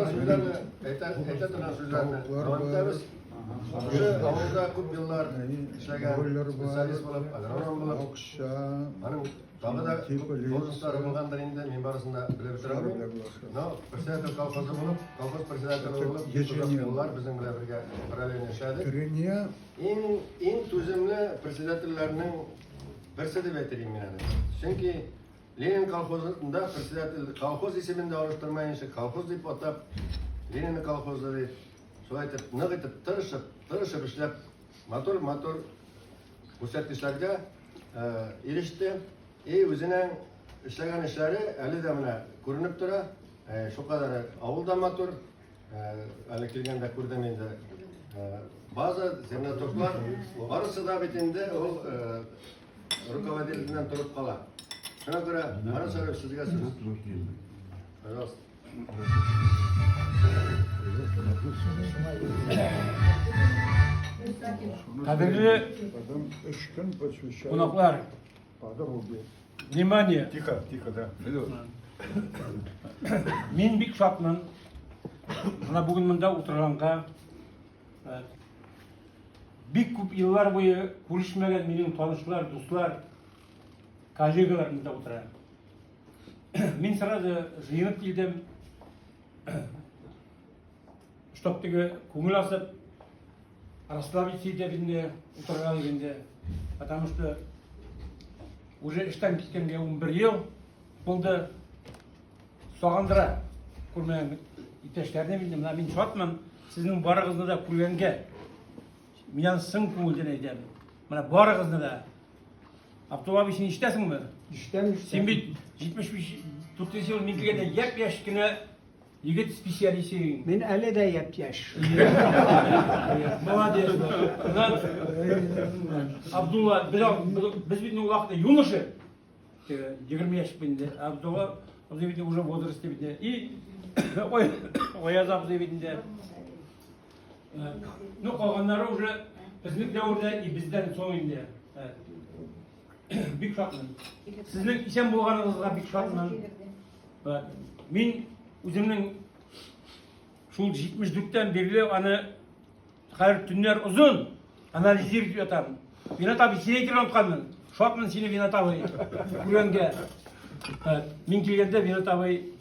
торган сүзләрне, әйтә, әйтә торган сүзләрне дәвам итәбез. Шушы авылда күп еллар эшләгән специалист булып, агроном булып, Акча, аның тагы да күп должностьлары булгандыр инде, мин барысын да белеп бетерә алмыйм. Но председатель колхозы булып, колхоз председателе булып, бик озак еллар безнең белән бергә параллельно эшләдек. Трения Иң, иң түземле председательләрнең берсе дип әйтер идем мин аны. Чөнки Ленин колхозында председатель колхоз исемен дә алыштырмаенча, колхоз дип атап, Ленин колхозы дип, шулай итеп, нык итеп тырышып, тырышып эшләп, матур-матур күрсәткечләргә иреште. И үзенең эшләгән эшләре әле дә менә күренеп тора. Шулкадәр авыл да матур. Әле килгәндә күрдем инде. База, землятоклар, барысы да бит инде ул руководителеннән торып кала. Шуңа күрә, Марат Шәрипов, сезгә сүз. Пожалуйста. Кадерле өч көн посвящаю кунаклар, подруге. Внимание! Тихо, тихо, да. Мин бик шатмын. Менә бүген монда утырганга. Бик күп еллар буе күрешмәгән минем танышлар, дуслар, коллегалар монда утыра. Мин сразу җыенып килдем. Чтоб теге күңел асып, расслабиться итеп инде утырган инде. Потому что уже эштән киткәнгә 11 ел булды. Сагындыра күрмәгән иптәшләрне инде менә мин шатмын сезнең барыгызны да күргәнгә. Мин аны чын күңелдән әйтәм. Менә барыгызны да. Абдулла абый, син ишетәсеңме? Ишетәм, ишетәм. Син бит 75 4 ел мин килгәндә япь-яшь кенә егет специалист идең. Мин әле дә япь-яшь. Молодец. Менә Абдулла, без бит ул вакытта юноша. 20 яшь инде. Абдулла абзый бит уже в возрасте бит. И ой, Аяз абзый бит инде. Ну, калганнары уже безнең дәвердә и бездән соң инде. Бик шатмын. Сезнең исән булганыгызга бик шатмын. Мин үземнең шул 74-тән бирле аны Хәер, төннәр озын, анализировать ятам. Винат абый, сине әйтергә онытканмын. Шатмын сине, Винат абый, күргәнгә. Мин килгәндә Винат абый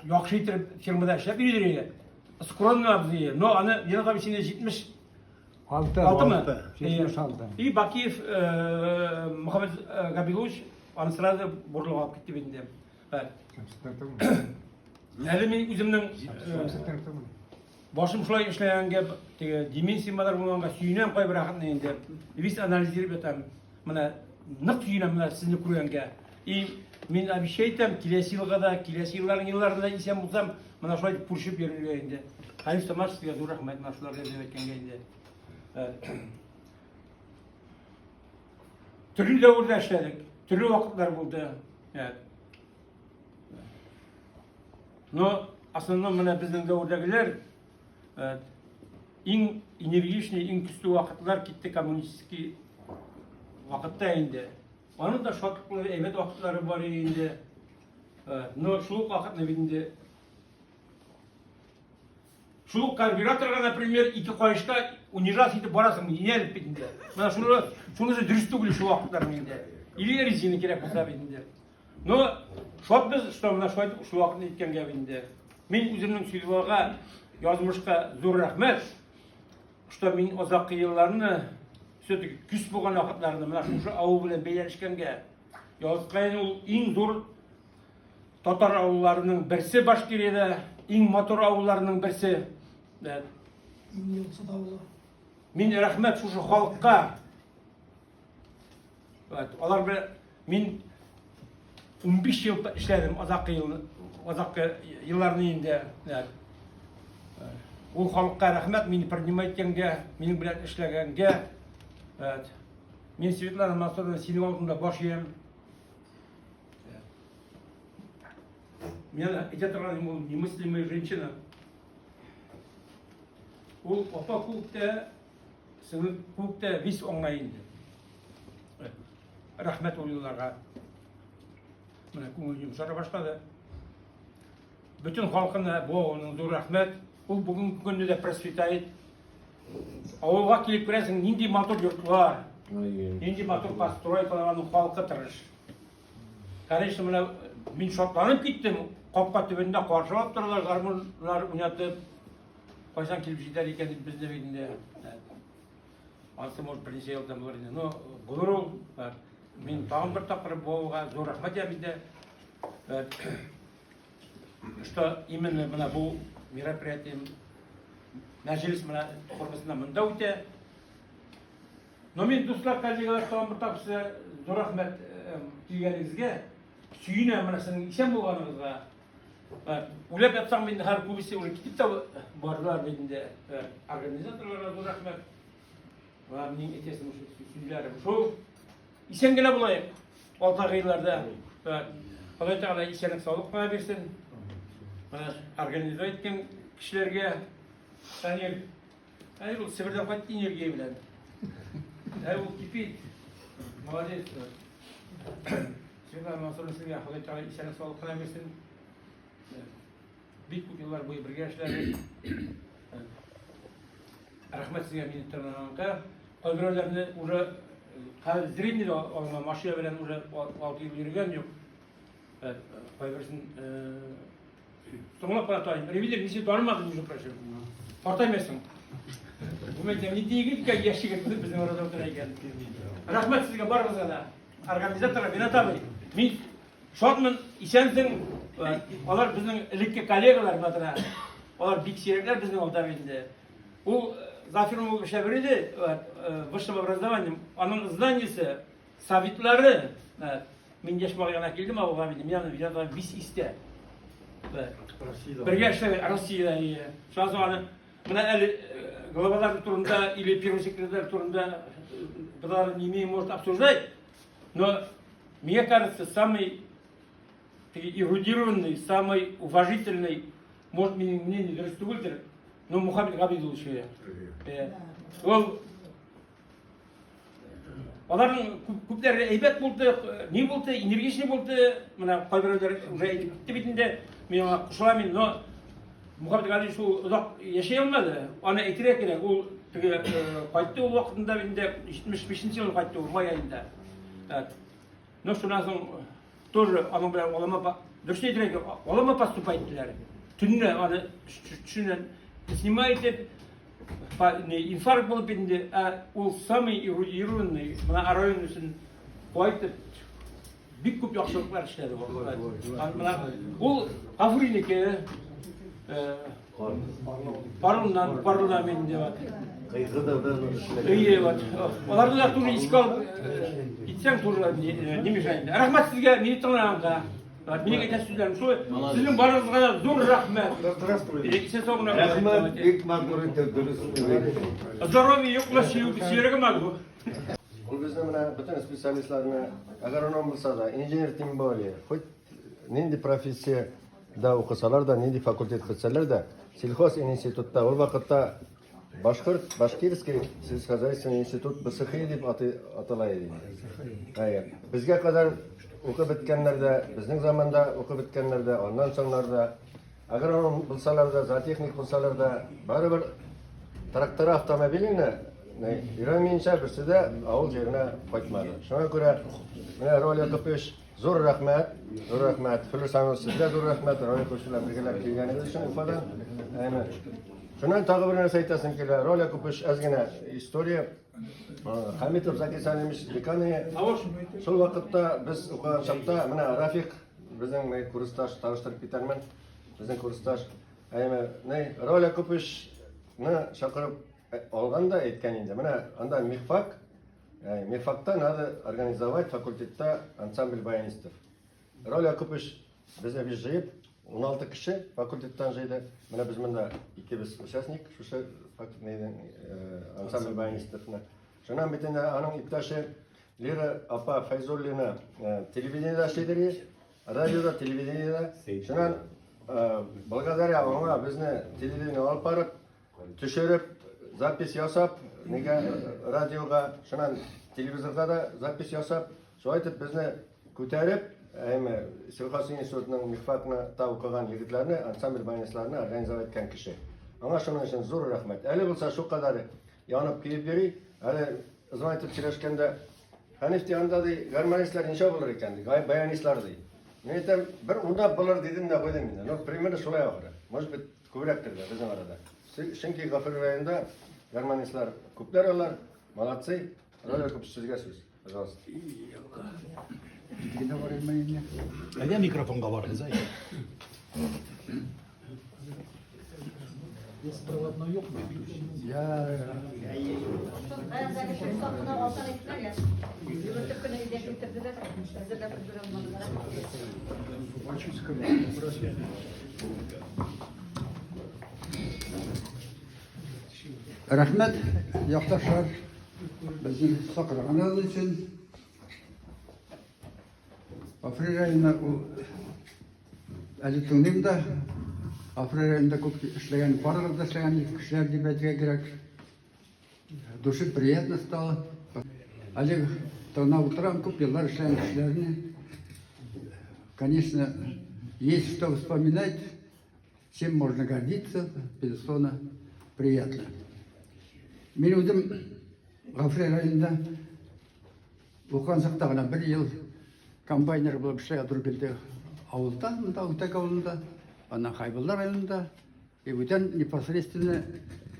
яхшы итеп фирмада эшләп йөридер иде. Скромный абзый, но аны Винат абый сине 70 Алты. Алтымы? 76. И Бакиев Мөхәммәд Габилович аны сразу борылып алып китте бит инде. Әле мин үземнең башым шулай эшләгәнгә, теге деменция мазар булганга сөенәм кайбер вакытны инде. Весь анализировать ятам. Менә нык сөенәм менә сезне күргәнгә. И мин обещать итәм, киләсе елга да, киләсе елларның елларында да исән булсам, менә шулай итеп күрешеп йөрергә инде. Хәлиф Самаш, сезгә зур рәхмәт, менә шуларга ярдәм иткәнгә инде. Төрле дәвердә эшләдек, төрле вакытлар булды. Но основном менә безнең дәвердәгеләр иң энергичный, иң көчле вакытлар китте коммунистический вакытта инде. Аның да шатлыклы, әйбәт вакытлары бар инде. Но шул ук вакытны бит инде шул ук карбюраторга, например, ике каешта унижаться итеп барасың, инәлеп бит инде. Менә шуны, шунысы дөрес түгел шул вакытларның инде. Или резина кирәк булса бит инде. Но шатбыз, что менә шулай итеп шул вакытны иткәнгә бит инде. Мин үземнең судьбага, язмышка зур рәхмәт, что мин озак елларны все-таки көч булган вакытларны менә шушы авыл белән бәйләнешкәнгә. Ялкаен ул иң зур татар авылларының берсе Башкириядә, иң матур авылларының берсе. Иң йолдызлы авылы. Мин рәхмәт шушы халыкка. Алар белән мин 15 ел эшләдем азаккы ел, азаккы елларны инде. Ул халыкка рәхмәт, мине принимать иткәнгә, минем белән эшләгәнгә. Мин Светлана Мансуровна синең алдында баш иям. Мин әйтә торган идем, ул немыслимая женщина. Ул апа күк тә, сеңел күк тә вис аңлай инде. Рәхмәт ул елларга. Менә күңел йомшара башлады. Бөтен халкына бу авылның зур рәхмәт. Ул бүгенге көндә дә процветает. Авылга килеп керәсең, нинди матур йортлар, нинди матур постройкалар, аның халкы тырыш. Конечно, менә мин шатланып киттем. Капка төбендә каршылап торалар, гармуннар уйнатып. Кайчан килеп җитәр икән дип безне бит инде. Анысы, может, берничә елдан булыр инде. Но булыр ул. Мин тагын бер тапкыр бу авылга зур рәхмәт әйтәм инде. Что именно менә бу мероприятие мәҗлес менә формасында монда үтә. Но мин, дуслар, коллегалар, тагын бер тапкыр сезгә зур рәхмәт килгәнегезгә. Сөенәм менә сезнең исән булганыгызга. Уйлап ятсаң, мин хәзер күбесе уже китеп тә бардылар бит инде. Организаторларга зур рәхмәт. Вә минем әйтәсем сүзләрем шул. Исән генә булайык. Алдагы елларда Ходай Тәгалә исәнлек саулык кына бирсен. Менә организовать иткән кешеләргә Данил, Әй, ул Себердән кайтты энергия белән. Әй, ул кипит. Молодец. Светлана Мансуровна, сезгә Ходай Тәгалә исәнлек саулык кына бирсен. Бик күп еллар буе бергә эшләдек. Рәхмәт сезгә мине тыңлаганга. Кайберәүләрне уже хәзер зрение дә алма, машина белән уже 6 ел йөргән юк. Кайберсен соңлап кына таныйм. Ревизор ничек танымадым, между прочим. Картаймайсың. Бу мәйтәм, нинди егет икән, яшь егет безнең арада утыра икән. Рәхмәт сезгә барыгызга да. Организаторлар, Ринат абый, мин шатмын, исәнсең. Алар безнең элекке коллегалар матра. Алар бик сирәкләр безнең алда инде. Ул Зафир ул эшләп йөрде, высшего образования, аның знаниесе, советлары. Мин яшь малай гына килдем авылга, мин аны Ринат абый бис истә. Бергә эшләгән Россиядә. Шуннан соң аны менә әле главалар турында или первый секретарь турында без не имеем, может, обсуждать, но мне кажется, самый эрудированный, самый уважительный, может, минем мнение дөрес түгелдер, но Мухаммед Габидуллович. Ул аларның күпләре әйбәт булды, ни булды, энергичный булды. Менә кайберәүләр уже әйтеп китте бит инде. Мин аңа кушылам инде, но Мухаммед Галиевич ул озак яшәй алмады. Аны әйтергә кирәк, ул теге кайтты ул вакытында инде 75 елны кайтты ул май аенда. Но шуннан соң тоже аның белән алама, дөрес әйтергә кирәк, алама поступать иттеләр. Төнлә аны төшеннән снимать итеп, инфаркт булып инде, ә ул самый эрудированный, менә район өчен кайтып, бик күп яхшылыклар эшләде ул. Менә ул Гафуринеке, Парлыннан, Парлыдан мин дип. Ие, вот. Аларны да тоже искә алып китсәң, тоже не мешает. Рәхмәт сезгә, мине тыңлаганга. Минем әйтәсе сүзләрем шул. Сезнең барыгызга да зур рәхмәт. Исән сау гына. Рәхмәт, бик матур итеп дөрес әйттең. Здоровье юкмы, сөйләргә могу. Ул безне менә бөтен специалистларны, агроном булса да, инженер тем более, хоть нинди профессия да укысалар да, нинди факультет бетсәләр дә, сельхозинститутта ул вакытта Башкорт, Башкирский сельскохозяйственный институт БСХИ дип атала иде. Әйе. Безгә кадәр укып беткәннәр дә, безнең заманда укып беткәннәр дә, аннан соңнар да, агроном булсалар да, зоотехник булсалар да, барыбер трактора, автомобиленә өйрәнмиенчә берсе дә авыл җиренә кайтмады. Шуңа күрә менә Роль Якупович зур рәхмәт, зур рәхмәт. Флүр Самов, сезгә зур рәхмәт, Роль Якупович белән бергәләп килгәнегез өчен Уфадан. Әйе. Шуннан тагы бер нәрсә әйтәсем килә. Роль Якупович әз генә история. Хамитов Закир Салимович деканы. Шул вакытта без укыган чакта менә Рафик безнең курсташ, таныштырып китәрмен. Безнең курсташ. Әйе, ни Роль Якуповичны чакырып алган да әйткән инде. Менә анда мехфак, мехфакта надо организовать факультетта ансамбль баянистов. Роль Якупович безне бит җыеп, 16 кеше факультеттан җыйды. Менә без монда икебез участник, шушы ансамбль баянистовны. Шуннан бит инде аның иптәше Лира апа Фәйзуллина телевидениедә эшлидер, радиода, телевидениедә. Шуннан благодаря аңа безне телевидение алып барып, төшереп, запись ясап, нигә радиога, шуннан телевизорда да запись ясап, шулай итеп безне күтәреп, әйме, сельхозинститутның мехфакны та укыган егетләрне, ансамбль баянистларны организовать иткән кеше. Аңа шуның өчен зур рәхмәт. Әле булса шулкадәр янып көеп йөри, әле звонить итеп сөйләшкәндә, Хәниф ди, анда ди, гармонистлар ничә булыр икән ди, баянистлар ди. Мин әйтәм, бер унлап булыр дидем дә куйдым инде. Ну, примерно шулай ахыры. Может быть, күбрәктер дә безнең арада. Чөнки Гафури районында гармонистлар күпләр алар, молодцы. Роль күп сүзгә сүз. Пожалуйста. Генә барыйм инде. Әйдә микрофонга барыгыз, әй. Беспроводной юкмы? Я Рәхмәт, якташлар, безне чакырганыгыз өчен. Гафури районы ул әле тыңлыйм да, Гафури районында күп эшләгән, барыгыз да эшләгән кешеләр дип әйтергә кирәк. Душе приятно стало. Әле тыңлап утырам, күп еллар эшләгән кешеләрне. Конечно, есть что вспоминать, чем можно гордиться, безусловно, приятно. Мин үзем Гафури районында укыган чакта гына бер ел комбайнер булып эшләргә туры килде авылда, монда Үтәк авылында, аннан Хайбулла районында. И бүтән непосредственно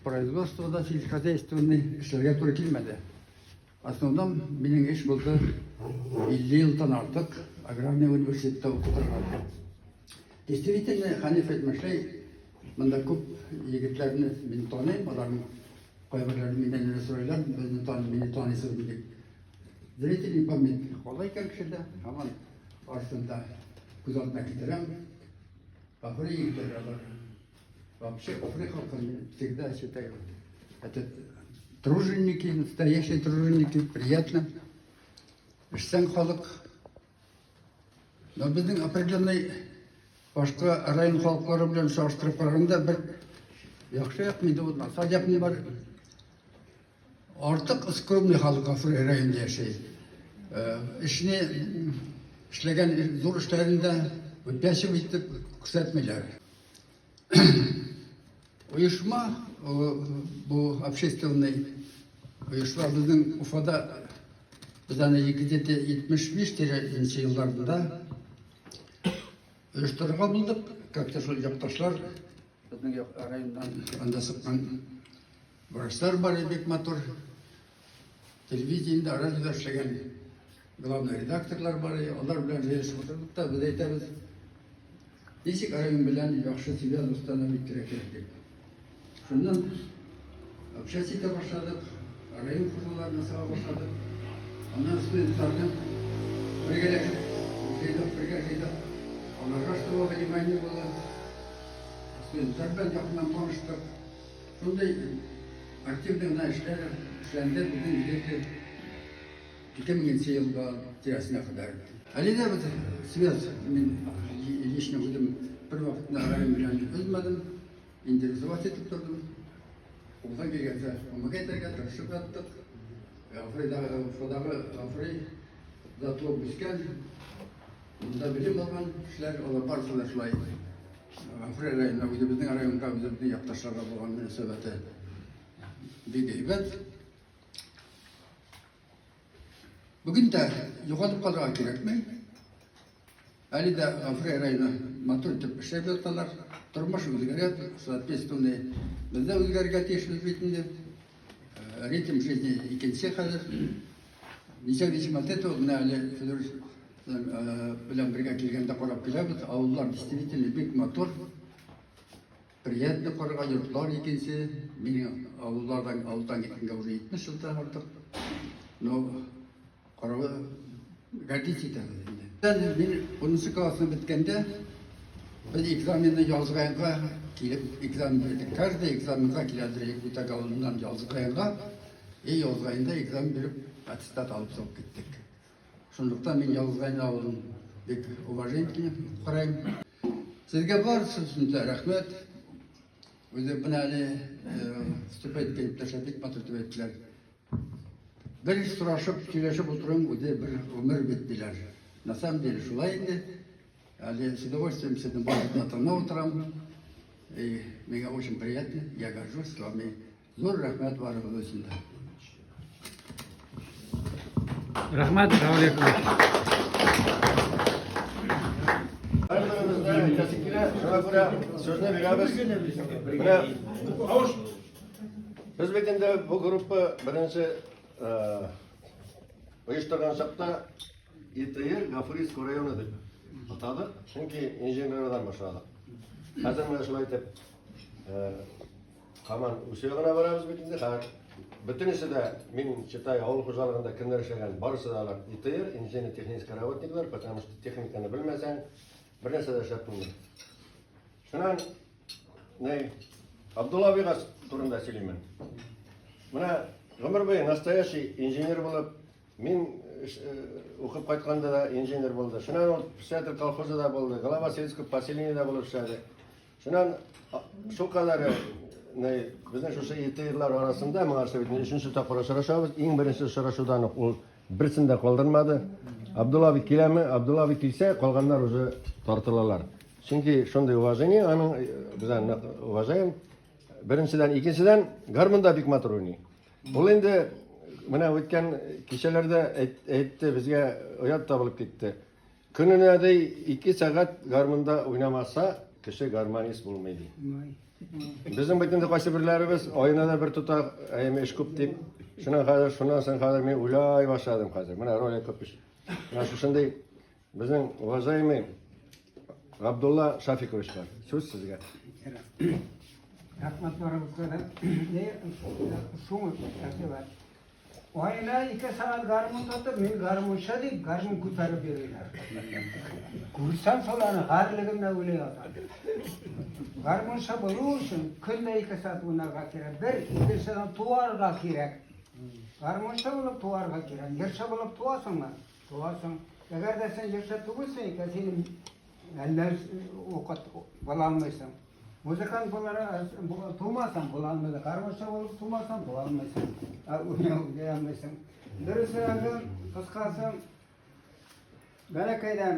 производствода сельскохозяйственный эшләргә туры килмәде. В основном минем эш булды 50 елдан артык аграрный университетта укытырга. Действительно, Хәниф әйтмешли, монда күп егетләрне мин таныйм, аларның кайберләре миннән генә сорыйлар, безне таный, мине таныйсызмы дип. Зрительный память кала икән кешедә, һаман артында күз алдына китерәм. Гафури егетләре алар. Вообще, Гафури халкын мин всегда считаю, это труженики, настоящие труженики, приятно. Эшчән халык. Но безнең определенный башка район халыклары белән чагыштырып караганда бер яхшы як инде ул начар як ни бар. Артык скромный халык Гафури районында яши. Эшне эшләгән зур эшләрен дә выпячивать итеп күрсәтмиләр. Оешма бу общественный оешма безнең Уфада без аны где-то 75 елларында оештырырга булдык. Как-то шул якташлар безнең як районнан анда чыккан врачлар бар иде, бик матур. Телевидениедә, радиода эшләгән главный редакторлар бар иде. Алар белән җыелышып утырдык та без әйтәбез, ничек район белән яхшы связь установить итәргә кирәк дип. Шуннан общаться итә башладык, район хуҗаларына сала башладык. Аннан студентларны бергәләшеп җыйдык, бергә җыйдык. Аларга чтобы внимание было. Студентлар белән якыннан таныштык. Шундый активный гына эшләр эшләнде безнең где-то 2000 елга тирәсенә кадәр. Әле дә без связь мин лично үзем бер вакытта район белән өзмәдем, интересовать итеп тордым. Кулдан килгәнчә күмәк итәргә тырышып яттык. Гафуридагы, Уфадагы Гафури да туып үскән, монда белем алган кешеләр, алар барысы да шулай Гафури районына, үзебезнең районга, үзебезнең якташларга булган мөнәсәбәте бик әйбәт. Бүген дә югалып калырга кирәкми. Әле дә Гафури районы матур итеп эшләп яталар. Тормыш үзгәрә, соответственно, без дә үзгәрергә тиешбез бит инде. Ритм жизни икенче хәзер. Независимо от этого, менә әле Федор белән бергә килгәндә карап киләбез. Авыллар действительно бик матур. Приятно карарга, йортлар икенче. Минем авыллардан, авылдан киткәнгә уже 70 елдан артык. Но каравы гордиться итәбез инде. Мин 10 классны беткәндә без экзаменны Язгаенга килеп экзамен бирдек. Каждый экзаменга киләдер Үтәк авылыннан Язгаенга. И Язгаенда экзамен биреп аттестат алып чыгып киттек. Шунлыктан мин Язгаен авылын бик уважительно карыйм. Сезгә барысы өчен дә рәхмәт. Үзе менә әле вступать иткән иптәшләр бик матур итеп әйттеләр. Бер сорашып, сөйләшеп утыруың үзе бер гомер бит диләр. На самом деле шулай инде. Әле с удовольствием сезнең барыгызны да тыңлап утырам. И миңа очень приятно, я горжусь с вами. Зур рәхмәт барыгыз өчен дә. Рәхмәт, Равил Яковлевич. Һәрберебездә әйтәсе килә, шуңа күрә сүзне бирәбез. Менә без бит инде бу группа беренче э, оештырган чакта ИТР Гафурийский районы дип атадык. Чөнки инженерлардан башладык. Хәзер менә шулай итеп э, һаман үсә генә барабыз бит инде. Хәзер бөтенесе дә, мин считаю, авыл хуҗалыгында кемнәр эшләгән, барысы да алар ИТР, инженер-технический работниклар, потому что техниканы белмәсәң, бер нәрсә дә эшләп булмый. Шуннан ни, Абдулла абыйга турында сөйлимен. Менә гомер буе настоящий инженер булып, мин укып кайтканда да инженер булды. Шуннан ул председатель колхозы да булды, глава сельского поселения да булып эшләде. Шуннан шул кадәр ни, безнең шушы ИТРлар арасында моңарчы бит өченче тапкыр очрашабыз. Иң беренче очрашудан ук ул берсен дә калдырмады. Абдулла абый киләме? Абдулла абый килсә, калганнар уже тартылалар. Чөнки шундый уважение аның, без аны нык уважаем. Беренчедән, икенчедән, гармунда бик матур уйный. Ул инде менә үткән кичәләрдә әйтте, безгә оят та булып китте. Көненә ди 2 сәгать гармунда уйнамаса, кеше гармонист булмый ди. Безнең бит инде кайсы берләребез аена да бер тота, әйме эш күп дип. Шуннан хәзер, шуннан соң хәзер мин уйлай башладым хәзер. Менә ролик күп эш. Менә шушындый безнең уважаемый Габдулла Шафикович бар. Сүз сезгә. Рәхмәт барыгызга да. Не, шуңа рәхмәт. Аена 2 сәгать гармун тотып, мин гармунчы дип гармун күтәреп йөриләр. Күрсәм шуларны гарьлегемнән үлә ятам. Гармунчы булу өчен көн дә 2 сәгать уйнарга кирәк. Бер, икенчедән туарга кирәк. Гармунчы булып туарга кирәк. Җырчы булып туасыңмы? Туасың. Әгәр дә син җырчы түгелсең икән, син әллә укыт була алмыйсың. Музыкант буларак тумасаң була алмыйсың, гармунчы булып тумасаң була алмыйсың, уйный алмыйсың. Дөресрәге, кыскасы, бәләкәйдән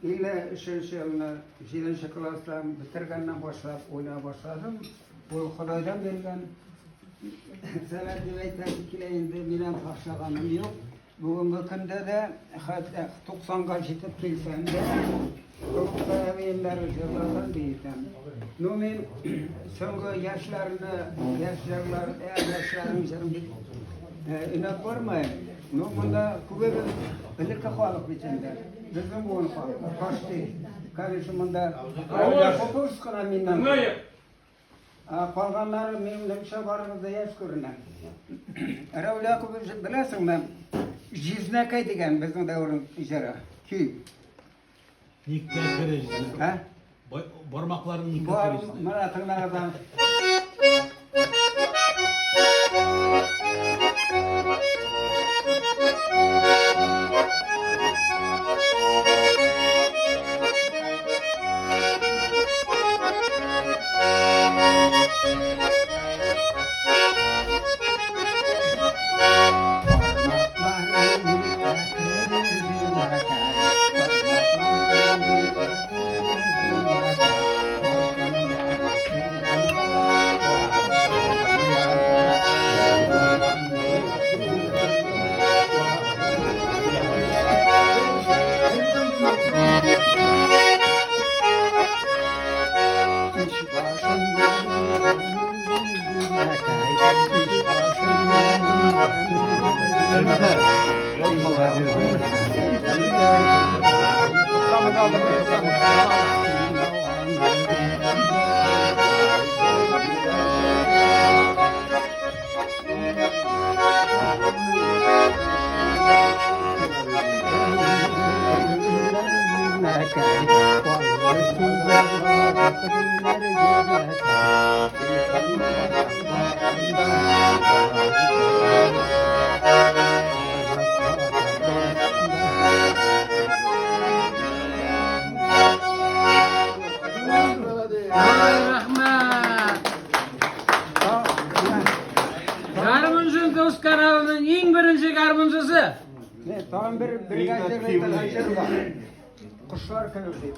53 елны 7 класстан бетергәннән башлап уйный башладым. Ул Ходайдан биргән сәләт дип әйтәсе килә инде, миннән ташлаганым юк. Бүгенге көндә дә хәтта 90-га җитеп килсәм дә, Рухта әбиемнәр җырласам биетәм. Ну мин соңгы яшьләрне, яшь җырлар, яшьләрнең җырын бик өнәп бармыйм. Ну монда күбебез элекке халык бит инде. Безнең буын халкы, почти. Конечно, монда Попович кына миннән. Ә калганнары минемчә барыбыз да яшь күренә. Рәүл Якубович, беләсеңме, Җизнәкәй дигән безнең дәвернең җыры, көй. Никкә кереш? Ә? Бармакларын никкә Бар, кереш? менә тыңлагыздан. Рәхмәт. Гармунчы дус каналының иң беренче гармунчысы. Тагын бер бергә җырлый торган җыр бар. Кошлар кебек дип.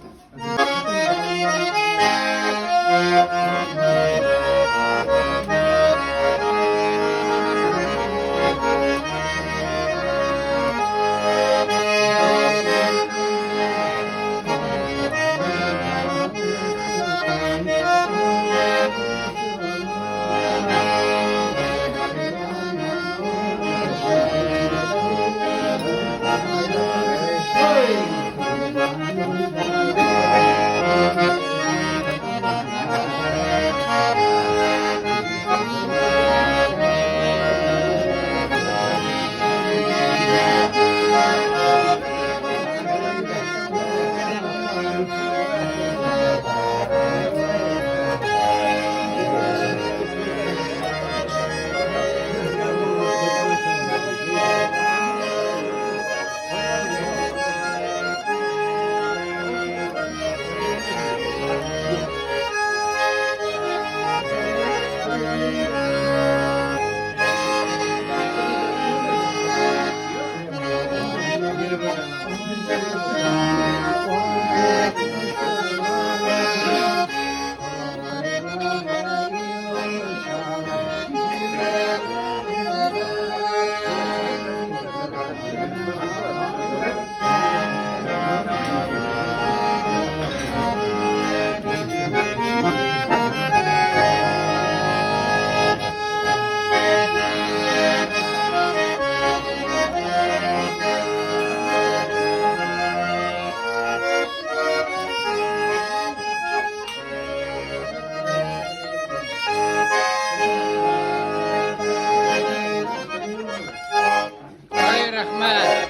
Ай, рәхмәт.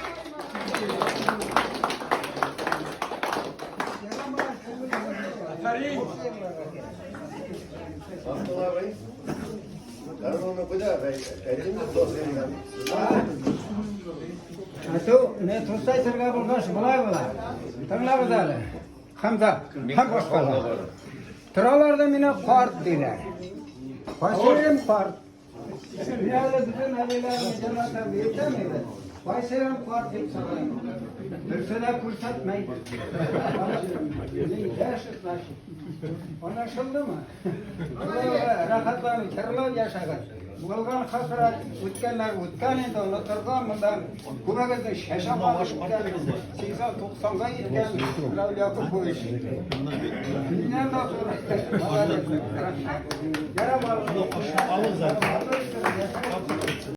Әтү, не туста әйтергә булгач, болай була. Тыңлагыз әле. Хамза, һәм башкалар. Торалар да мине карт диләр. Кайсырым карт. Мин әле бөтен әбиләрне җанатам әйтәм инде. Кайсырым карт дип саныйм. Берсе дә күрсәтмәй. Мин яшь, значит. Аңлашылдымы? Рәхәтләнеп, җырлап яшәгез. Булган хәсрәт, үткәннәр үткән инде, онытырга монда күбегезнең чәче агып беткән, 80-90-га җиткән Равил Якупович. Миннән дә зур. Молодец. Рәхмәт. Ярап алыгыз.